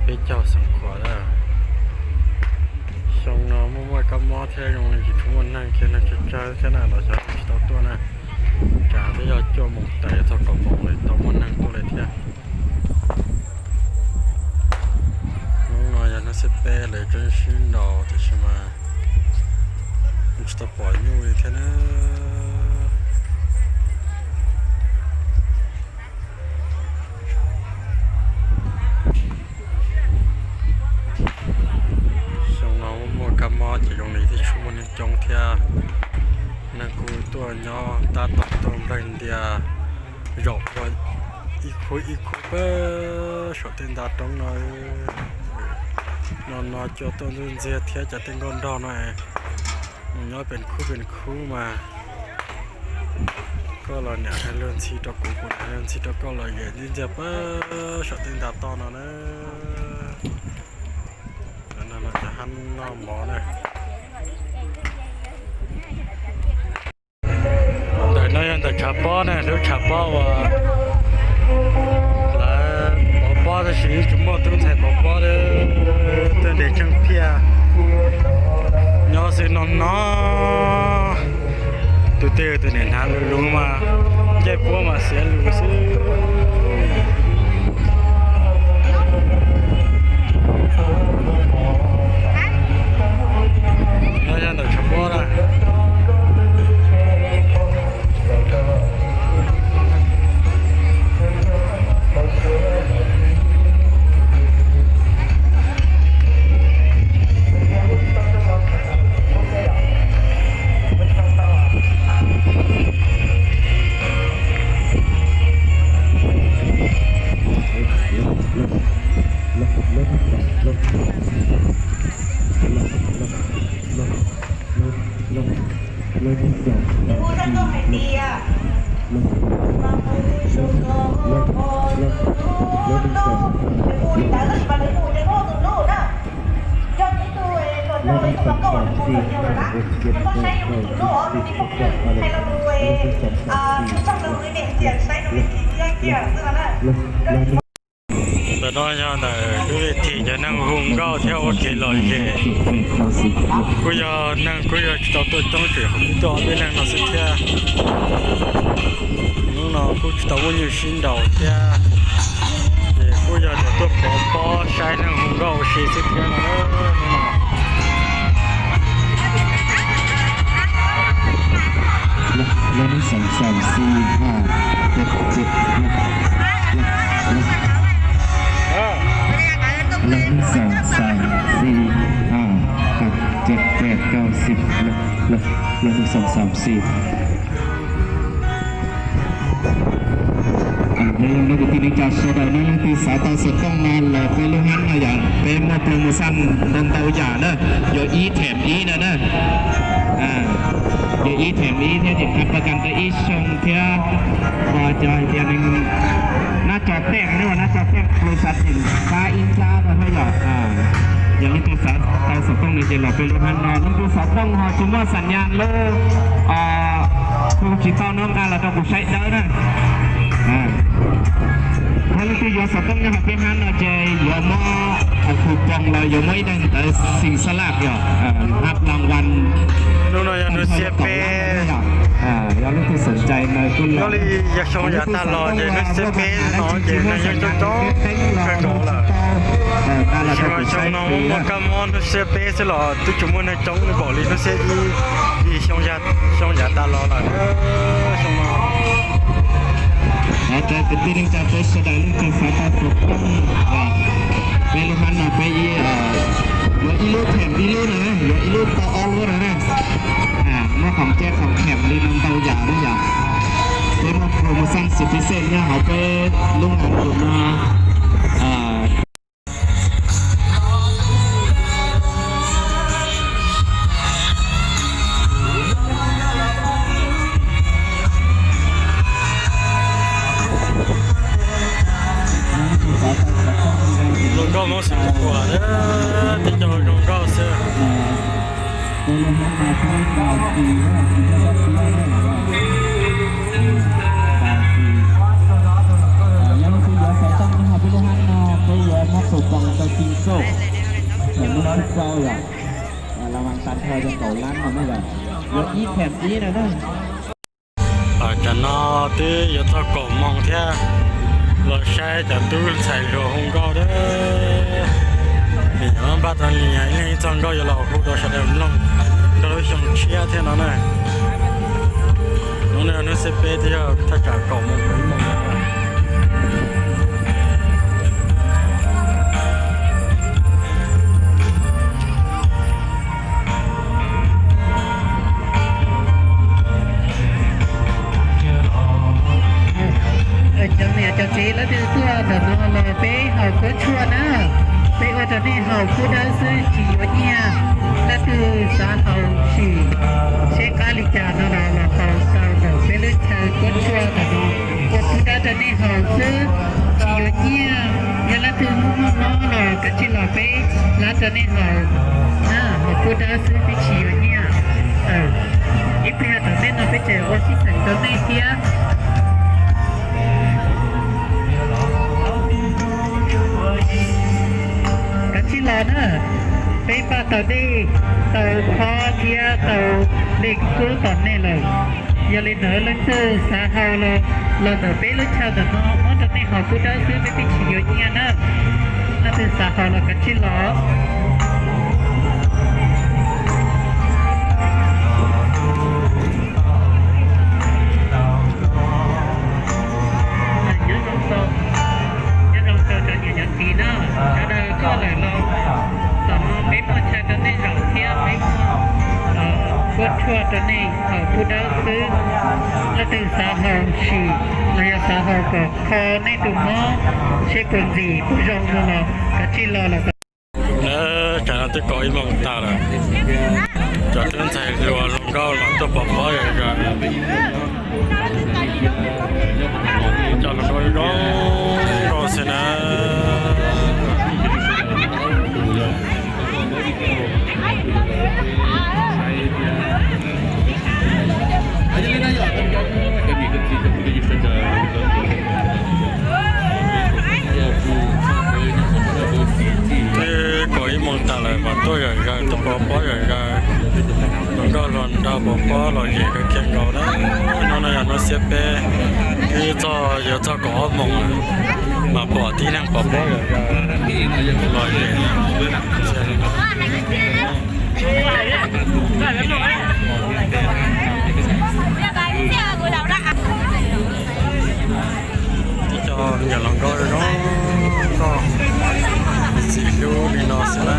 Peb caug Xeev Khuam na. Xyoo no muaj muaj kab mob thiab zoo li tsis tshua muaj neeg kiag, neeg tsawg tsawg thiab na los xyov tsis tau tuaj na. Tsam twb yog cuaj moos tas yuav txog kaum moos li tau muaj neeg tuaj li thiab. Hnub no yog hnub xiab peb lawv tseem sib nraus tiam sis mas tsis tau pom nyuj li thiab na. Xyoo no muaj kab mob ces zoo li thiaj tsis muaj neeg coob thiab. Neeg kuj tuaj nyob tab tom tuaj nplawg ntias zaum ua ib khub ib khub pem saum tej nta roob no. No no cua tuaj ntxuj ntxiag thiab cov tej nkauj nraug no mus nyob pem khub pem khub mas koj los niam hais luag ntxhi rau kuv, kuv niam hais luag ntxhi rau koj los yam ntxuj ntxiag pem saum tej nta toj no na. No no cov hab noj mov na. Ntawm no yog ntawm tshav pob na, lub tshav pob uas lawv pov pob tab sis tsis muaj tub ntxhais pov pob, tuaj nres tsheej phiaj nyob xwb no no. Tus twg tus niam hnav lus lus mas ncaij puab mas xiav lus xwb. No yog ntawm tshav pob na. Ntawm no yog ntawm lub vij thim cov neeg hu nkauj thiab ua kev lom zem. Kuj yog neeg kuj yog tsis tau tuaj coob, tseem kuj tuaj ob peb leeg no xwb thiab. Hnub no kuj tsis tau muaj nyuj sib nraus thiab, ces kuj yog tias tuaj pov pob saib neeg hu nkauj ua si xwb thiab no. Leej xeem xeem xis has peb peb. Leej xeem xeem xis has peb peb kou xib. Leej xeem xeem xis. Yog leej twg tij neej tsa sawv daws no leej twg xav tau xov tooj no los peb lub hab no yom, peb muaj promotion ntau ntau yam na, yuav ib them ib no na. Yuav ib them ib thiab ces khab pab kas tau ib xyoo thiab. Cov hais tias nab tso teej, nab tso teej, lus xav tseem pab ib nrab rau thiab yom. Yog leej twg xav tau xov tooj no ces los peb lub hab no, leej twg xov tooj ho tsis muaj xam nyas lub, kuj tsis tau no nqa los rau kuv saib dawb na. Yog leej twg yuav xov tooj nyob hauv peb hab no ces yuav muab kuv poob los yuav muab ib daim ntawv xim xab laj yom, hab las vas. Hnub no yog hnub xiab peb. Yog leej twg xoom cai no kuj los li yog xyoo yav tag los ces hnub xiab peb no ces neeg yeej coob coob kawg nkaus lawm. Tiam sis mas xyoo no muaj kab mob hnub xiab peb xwb los twb tsis muaj neeg coob npaum li hnub xiab ib, xyoo yav tas los lawm. Xyoo no Cov kwv tij neej tsa peb sawv daws leej twg xav tau xov tooj, peb lub hab no peb yuav ib lub them ib lub na, yuav ib lub tau ob lub na. Muaj khoom caij khoom khem li no ntau yam na yom. Peb muaj promotion special nyob hauv peb lub hab no. Zoo nkauj Hmoob Xeev Khuam, tib co zoo nkauj xwb. Tus poob tau cim xauj, lub sib sau yog, las vas tas thawj yog kaum lab no na yog, yuav ib them ib no na. Tam no twb yuav txog kaum moos thiab, los saib cov tub ntxhais hluas hu nkauj na. Vim nyob npaj tau li ib leeg ib txoj nkauj yuav los hu rau sawv daws mloog rau lub xyoo tshiab thiab no na. Hnub no hnub xiab peb thiab yog thaj tsam kaum moos kaum ib moos. Cov niam cov txiv leej twg tuaj ntawm no los peb haus kub tshuaj na, peb ua rau nej haus kub dawb xwb tsis yuav nyiaj. Leej twg xav haus sim seb qab li cas no los los haus tau ntawm peb lub chaw kub tshuaj ntawm no, ua kub dawb rau nej haus xwb tsis yuav nyiaj. Yog leej twg muaj mob mob los kav tsij los peb lab rau nej haus, haus kub dawb xwb peb tsis yuav nyiaj. Ib pliag tom ntej no peb tseem ua sib xeem rau nej thiab. Kav tsij los na, peb npaj tau dej, tau khob thiab tau dej kub tom nej lawm. Yog li ntawd leej twg xav haus los los ntawm peb lub chaw ntawm no muab rau nej haus kub dawb xwb peb twb tsis yuav nyiaj na. Leej twg xav haus los kav tsij los. Nyob zoo rau cov niam cov txiv na, sawv daws tuaj lawm los tom no peb muaj chaw rau nej zaum thiab peb muaj kub tshuaj rau nej haus kub dawb xwb. Leej twg xav haus sim los yog xav haus kom kho nej tus mob seb puas ntxim puas zoo no los kav tsij los los. Tsam no twb kaum ib moos tag lawm, cov tub ntxhais hluas hluas nkauj los tuaj pov pob zom zaws, cov hluas nkauj zoo nkauj xwb na. Twb kaum ib moos tas lawm mas tuaj zom zaws, tuaj pov pob zom zaws, hluas nkauj hluas nraug pov pob lom zem kawg kiag nkaus na. Hnub no yog hnub xiab peb, twb txog yuav txog kaum ob moos lawm mas pom tib neeg pov pob zom zaws lom zem. Ib co me nyuam hluas nkauj zoo nkauj, txiv hlub li no xwb na.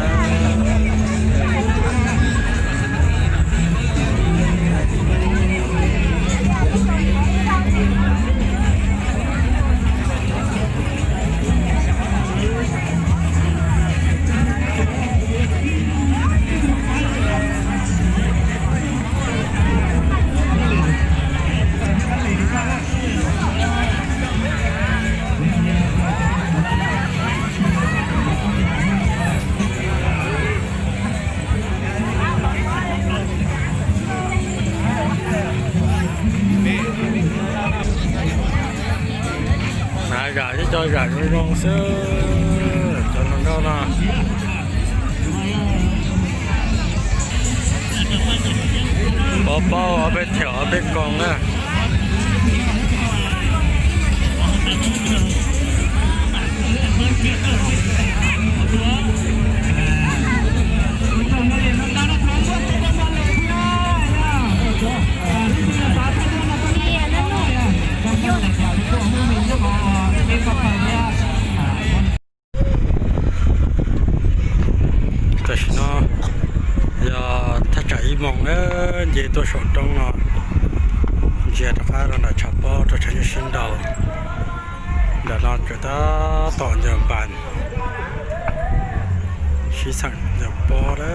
Hnav zam ib co zam zoo zoo xwb, cov hluas nkauj no. Pov pob ob peb thiaum ob peb koos na. Tam sim no yog thaj tsam ib moos na, nce tuaj saum roob no, ntsia rov qab rau nram tshav pob rau tshav nyob sib nraus. Ntawm no tsuas tab tom ncaws npas, sib xeem ncaws pob na.